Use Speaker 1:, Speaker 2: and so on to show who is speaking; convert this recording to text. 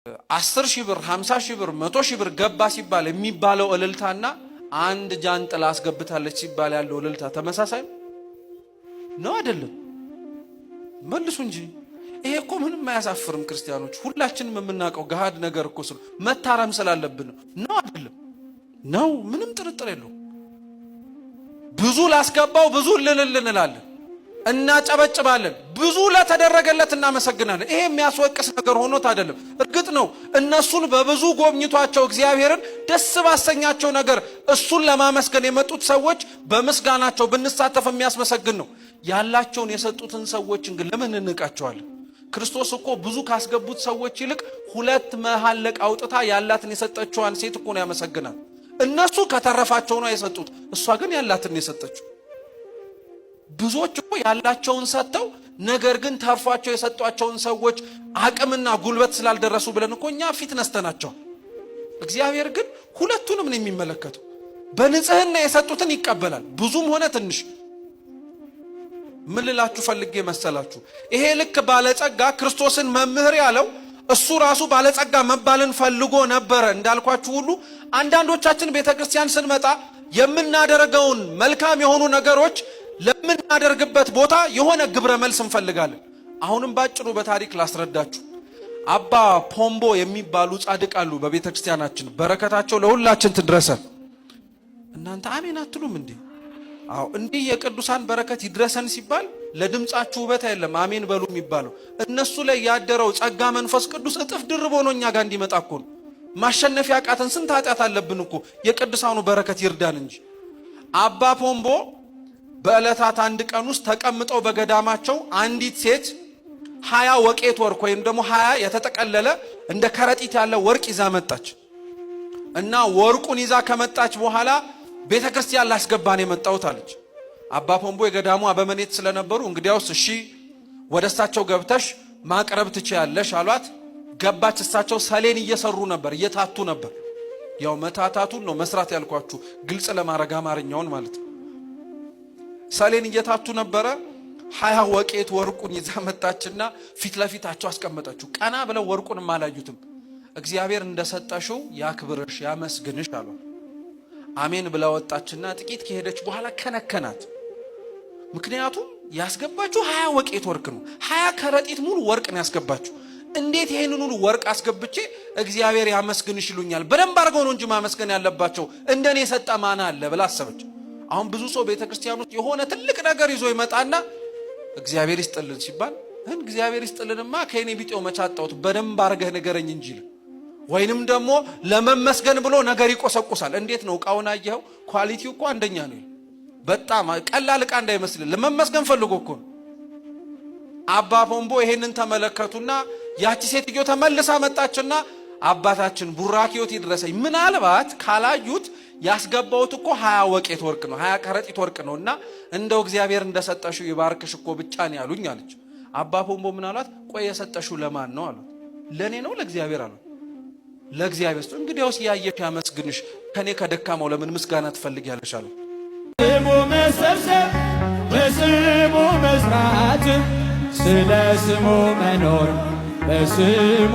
Speaker 1: 10,000 ብር፣ 50,000 ብር፣ 100,000 ብር ገባ ሲባል የሚባለው እልልታና አንድ ጃንጥላ አስገብታለች ሲባል ያለው እልልታ ተመሳሳይ ነው አይደለም? መልሱ እንጂ። ይሄ እኮ ምንም አያሳፍርም። ክርስቲያኖች ሁላችንም የምናውቀው ገሃድ ነገር እኮ ስለ መታረም ስላለብን ነው። ነው አይደለም? ነው፣ ምንም ጥርጥር የለውም። ብዙ ላስገባው ብዙ እልል እንላለን፣ እናጨበጭባለን። ብዙ ለተደረገለት እናመሰግናለን። ይሄ የሚያስወቅስ ነገር ሆኖት አይደለም። እርግጥ ነው እነሱን በብዙ ጎብኝቷቸው እግዚአብሔርን ደስ ባሰኛቸው ነገር እሱን ለማመስገን የመጡት ሰዎች በምስጋናቸው ብንሳተፍ የሚያስመሰግን ነው። ያላቸውን የሰጡትን ሰዎችን ግን ለምን እንንቃቸዋለን? ክርስቶስ እኮ ብዙ ካስገቡት ሰዎች ይልቅ ሁለት መሐለቅ አውጥታ ያላትን የሰጠችዋን ሴት እኮ ነው ያመሰግናል። እነሱ ከተረፋቸው ነው የሰጡት፣ እሷ ግን ያላትን የሰጠችው። ብዙዎች እኮ ያላቸውን ሰጥተው ነገር ግን ተርፏቸው የሰጧቸውን ሰዎች አቅምና ጉልበት ስላልደረሱ ብለን እኮ እኛ ፊት ነስተናቸዋል። እግዚአብሔር ግን ሁለቱንም ነው የሚመለከተው። በንጽህና የሰጡትን ይቀበላል፣ ብዙም ሆነ ትንሽ። ምን ልላችሁ ፈልጌ መሰላችሁ? ይሄ ልክ ባለጸጋ ክርስቶስን መምህር ያለው እሱ ራሱ ባለጸጋ መባልን ፈልጎ ነበረ። እንዳልኳችሁ ሁሉ አንዳንዶቻችን ቤተ ክርስቲያን ስንመጣ የምናደርገውን መልካም የሆኑ ነገሮች ለምናደርግበት ቦታ የሆነ ግብረ መልስ እንፈልጋለን። አሁንም ባጭሩ በታሪክ ላስረዳችሁ። አባ ፖምቦ የሚባሉ ጻድቅ አሉ በቤተ ክርስቲያናችን። በረከታቸው ለሁላችን ትድረሰን። እናንተ አሜን አትሉም እንዴ? አዎ፣ እንዲህ የቅዱሳን በረከት ይድረሰን ሲባል ለድምጻችሁ ውበት አይደለም አሜን በሉ የሚባለው። እነሱ ላይ ያደረው ጸጋ መንፈስ ቅዱስ እጥፍ ድርብ ሆኖ እኛ ጋር እንዲመጣ እኮ ነው። ማሸነፍ ያቃተን ስንት ኃጢአት አለብን እኮ። የቅዱሳኑ በረከት ይርዳን እንጂ። አባ ፖምቦ በዕለታት አንድ ቀን ውስጥ ተቀምጠው በገዳማቸው አንዲት ሴት 20 ወቄት ወርቅ ወይም ደግሞ 20 የተጠቀለለ እንደ ከረጢት ያለ ወርቅ ይዛ መጣች እና ወርቁን ይዛ ከመጣች በኋላ ቤተ ክርስቲያን ላስገባን የመጣሁት አለች። አባ ፖምቦ የገዳሙ አበመኔት ስለነበሩ እንግዲያውስ እሺ ወደ እሳቸው ገብተሽ ማቅረብ ትችያለሽ አሏት። ገባች። እሳቸው ሰሌን እየሰሩ ነበር፣ እየታቱ ነበር። ያው መታታቱን ነው መስራት ያልኳችሁ ግልጽ ለማድረግ አማርኛውን ማለት ነው። ሰሌን እየታቱ ነበረ። 20 ወቄት ወርቁን ይዛ መጣችና ፊት ለፊታቸው አስቀመጠችው። ቀና ብለው ወርቁንም አላዩትም። እግዚአብሔር እንደሰጠሽው ያክብርሽ ያመስግንሽ አሏት። አሜን ብላ ወጣችና ጥቂት ከሄደች በኋላ ከነከናት። ምክንያቱም ያስገባችው 20 ወቄት ወርቅ ነው። 20 ከረጢት ሙሉ ወርቅ ነው ያስገባችው። እንዴት ይሄንን ሁሉ ወርቅ አስገብቼ እግዚአብሔር ያመስግንሽ ይሉኛል? በደንብ አድርገው ነው እንጂ ማመስገን ያለባቸው፣ እንደኔ የሰጠ ማን አለ ብላ አሰበች። አሁን ብዙ ሰው ቤተ ክርስቲያን ውስጥ የሆነ ትልቅ ነገር ይዞ ይመጣና እግዚአብሔር ይስጥልን ሲባል እግዚአብሔር ይስጥልንማ ከኔ ቢጤው መቻጣውት በደንብ አድርገህ ንገረኝ እንጂ ወይንም ደግሞ ለመመስገን ብሎ ነገር ይቆሰቁሳል። እንዴት ነው እቃውን አየኸው? Quality ው እኮ አንደኛ ነው። በጣም ቀላል እቃ እንዳይመስል ለመመስገን ፈልጎ እኮ ነው። አባ ፖምቦ ይሄንን ተመለከቱና ያቺ ሴትዮ ተመልሳ መጣችና አባታችን ቡራኪዮት ይድረሰኝ፣ ምናልባት ካላዩት ያስገባውት እኮ 20 ወቄት ወርቅ ነው፣ 20 ከረጢት ወርቅ ነው እና እንደው እግዚአብሔር እንደሰጠሽው ይባርክሽ እኮ ብቻ ነው ያሉኝ አለች። አባ ፖምቦ ምን አሏት? ቆይ የሰጠሽው ለማን ነው አሏት። ለእኔ ነው ለእግዚአብሔር አሏት። ለእግዚአብሔር ስጡ። እንግዲያውስ ያየሽ ያመስግንሽ፣ ከኔ ከደካማው ለምን ምስጋና ትፈልጊያለሽ አሉ።
Speaker 2: ስሙ መሰብሰብ፣ በስሙ መስራት፣ ስለ ስሙ መኖር፣ በስሙ